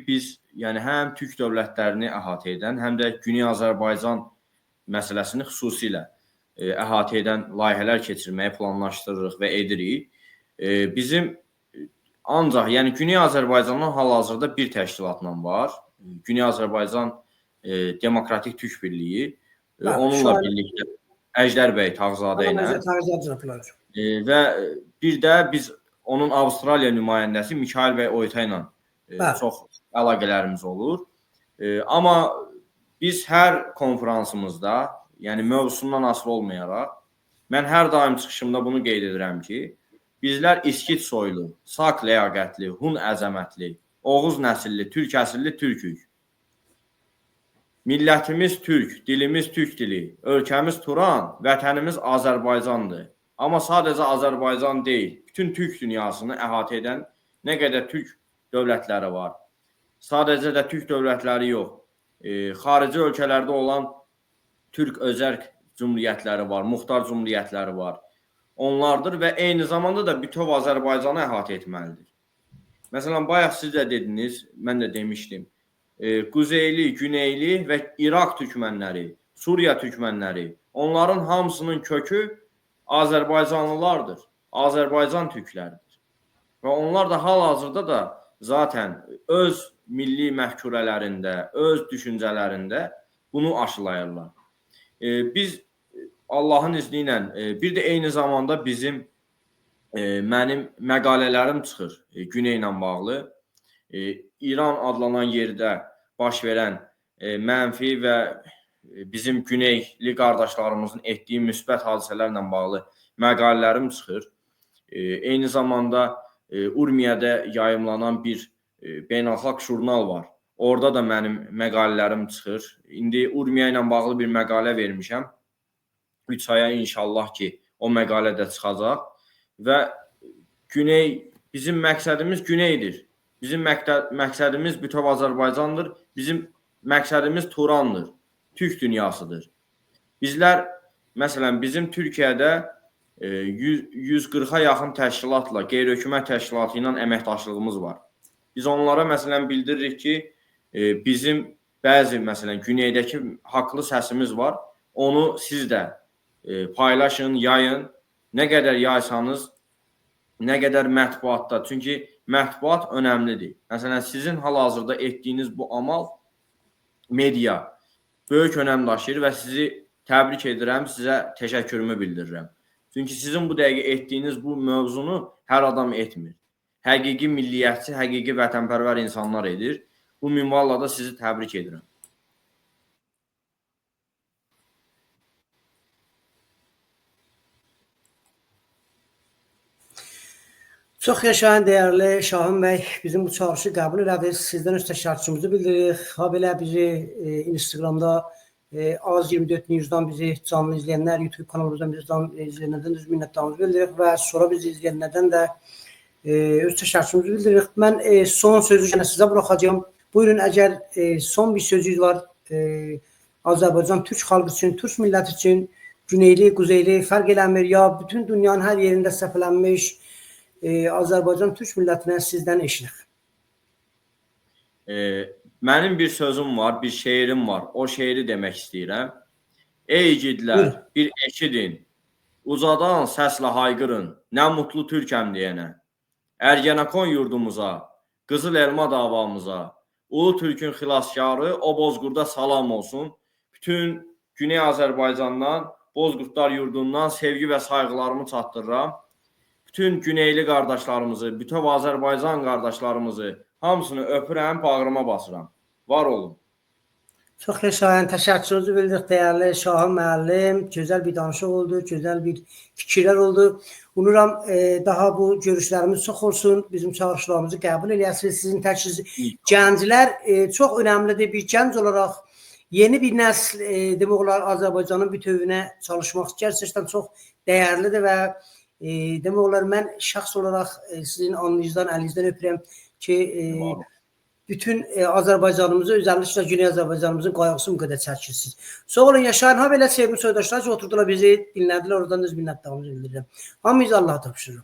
biz yəni həm türk dövlətlərini əhatə edən, həm də Güney Azərbaycan məsələsini xüsusilə əhatə edən layihələr keçirməyi planlaşdırırıq və edirik. Bizim ancaq yəni Güney Azərbaycandan hal-hazırda bir təşkilatla var. Güney Azərbaycan Demokratik Türk Birliyi. Onunla birlikdə Əjdər bəy Tağızadə ilə və bir də biz onun Avstraliya nümayəndəsi Mikail bəy Oytay ilə çox əlaqələrimiz olur. Amma biz hər konfransımızda, yəni mövzusundan asılı olmayaraq, mən hər daim çıxışımda bunu qeyd edirəm ki, bizlər İskit soylu, Sak ləyaqətli, Hun əzəmətli, Oğuz nəsilli, türk əsilli türkük. Millətimiz türk, dilimiz türk dili, ölkəmiz Turan, vətənimiz Azərbaycandır. Amma sadəcə Azərbaycan deyil, bütün türk dünyasını əhatə edən nə qədər türk dövlətləri var. Sadəcə də türk dövlətləri yox, xarici ölkələrdə olan türk özərk cümhuriyyətləri var, muxtar cümhuriyyətləri var. Onlardır və eyni zamanda da bütöv Azərbaycanı əhatə etməlidir. Məsələn, bayaq siz də dediniz, mən də demişdim. Quzeyli, Güneyli və İraq türkmənləri, Suriya türkmənləri, onların hamısının kökü Azərbaycanlılardır. Azərbaycan türkləridir. Və onlar da hal-hazırda da zaten öz milli məfkurələrində, öz düşüncələrində bunu aşılayırlar. Biz Allahın izni ilə bir də eyni zamanda bizim mənim məqalələrim çıxır Güney ilə bağlı. İran adlanan yerdə baş verən mənfi və bizim Güneyli qardaşlarımızın etdiyi müsbət hadisələrlə bağlı məqalələrim çıxır. Eyni zamanda Urmiyədə yayımlanan bir beynəlxalq jurnal var. Orada da mənim məqalələrim çıxır. İndi Urmiya ilə bağlı bir məqalə vermişəm. 3 aya inşallah ki, o məqalə də çıxacaq və Güney, bizim məqsədimiz Güneydir. Bizim məqsədimiz bütöv Azərbaycandır. Bizim məqsədimiz Turandır. Türk dünyasıdır. Bizlər, məsələn, bizim Türkiyədə 140-a yaxın təşkilatla, qeyri-hökumət təşkilatı ilə əməkdaşlığımız var. Biz onlara, məsələn, bildiririk ki, bizim bəzi, məsələn, güneydəki haqlı səsimiz var. Onu siz də paylaşın, yayın. Nə qədər yaysanız, nə qədər mətbuatda. Çünki mətbuat önəmlidir. Məsələn, sizin hal-hazırda etdiyiniz bu amal media böyük önəm daşıyır və sizi təbrik edirəm, sizə təşəkkürümü bildirirəm. Çünki sizin bu dəqiqə etdiyiniz bu mövzunu hər adam etmir. Həqiqi milliyyətçi, həqiqi vətənpərvər insanlar edir. Bu minvalla da sizi təbrik edirəm. Çox yaşayın dəyərli Şahin bəy, bizim bu çağırışı qəbul elədiniz. Sizdən öz təşəkkürümüzü bildiririk. Ha belə bizi Instagramda Az24 News'dan bizi canlı izləyənlər, YouTube kanalımızdan bizi canlı izləyənlərdən öz minnətdarlığımızı bildiririk və sonra bizi izləyənlərdən də öz təşəkkürümüzü bildiririk. Mən son sözü yenə sizə buraxacağam. Buyurun, əgər son bir sözünüz var, Azərbaycan türk xalqı üçün, türk milləti üçün, güneyli, quzeyli fərq eləmir ya bütün dünyanın hər yerində səpələnmiş Azərbaycan türk millətinə sizdən eşidirik. Mənim bir sözüm var, bir şeirim var. O şeiri demək istəyirəm. Ey igidlər, bir eşidin. Ucadan səslə hayqırın. Nə mutlu türkəm deyənə. Ergenekon yurdumuza, Qızıl elma davamıza, Ulu Türkün xilaskarı o Bozqurda salam olsun. Bütün Güney Azərbaycandan, Bozqurdlar yurdundan sevgi və sayğılarımı çatdırıram. Bütün Güneyli qardaşlarımızı, bütöv Azərbaycan qardaşlarımızı hamısını öpürəm, bağrıma basıram. Var olun. Çox yaşayın, təşəkkürümüzü bildiririk dəyərli Şahin müəllim. Gözəl bir danışıq oldu, gözəl bir fikirlər oldu. Umuram daha bu görüşlərimiz çox olsun, bizim çağırışlarımızı qəbul eləyəsiniz. Sizin təkcə gənclər çox önəmlidir. Bir gənc olaraq yeni bir nəsl demək olar Azərbaycanın bütövünə çalışmaq gerçəkdən çox dəyərlidir və demək olar mən şəxs olaraq sizin alnınızdan, əlinizdən öpürəm ki, bütün Azərbaycanımızı, özəlliklə Güney Azərbaycanımızın qayğısını bu qədər çəkirsiniz. Sağ olun, yaşayın. Ha belə sevgili soydaşlar ki, oturdular bizi dinlədilər. Oradan öz minnətdarlığımızı bildirirəm. Hamınızı Allaha tapşırıram.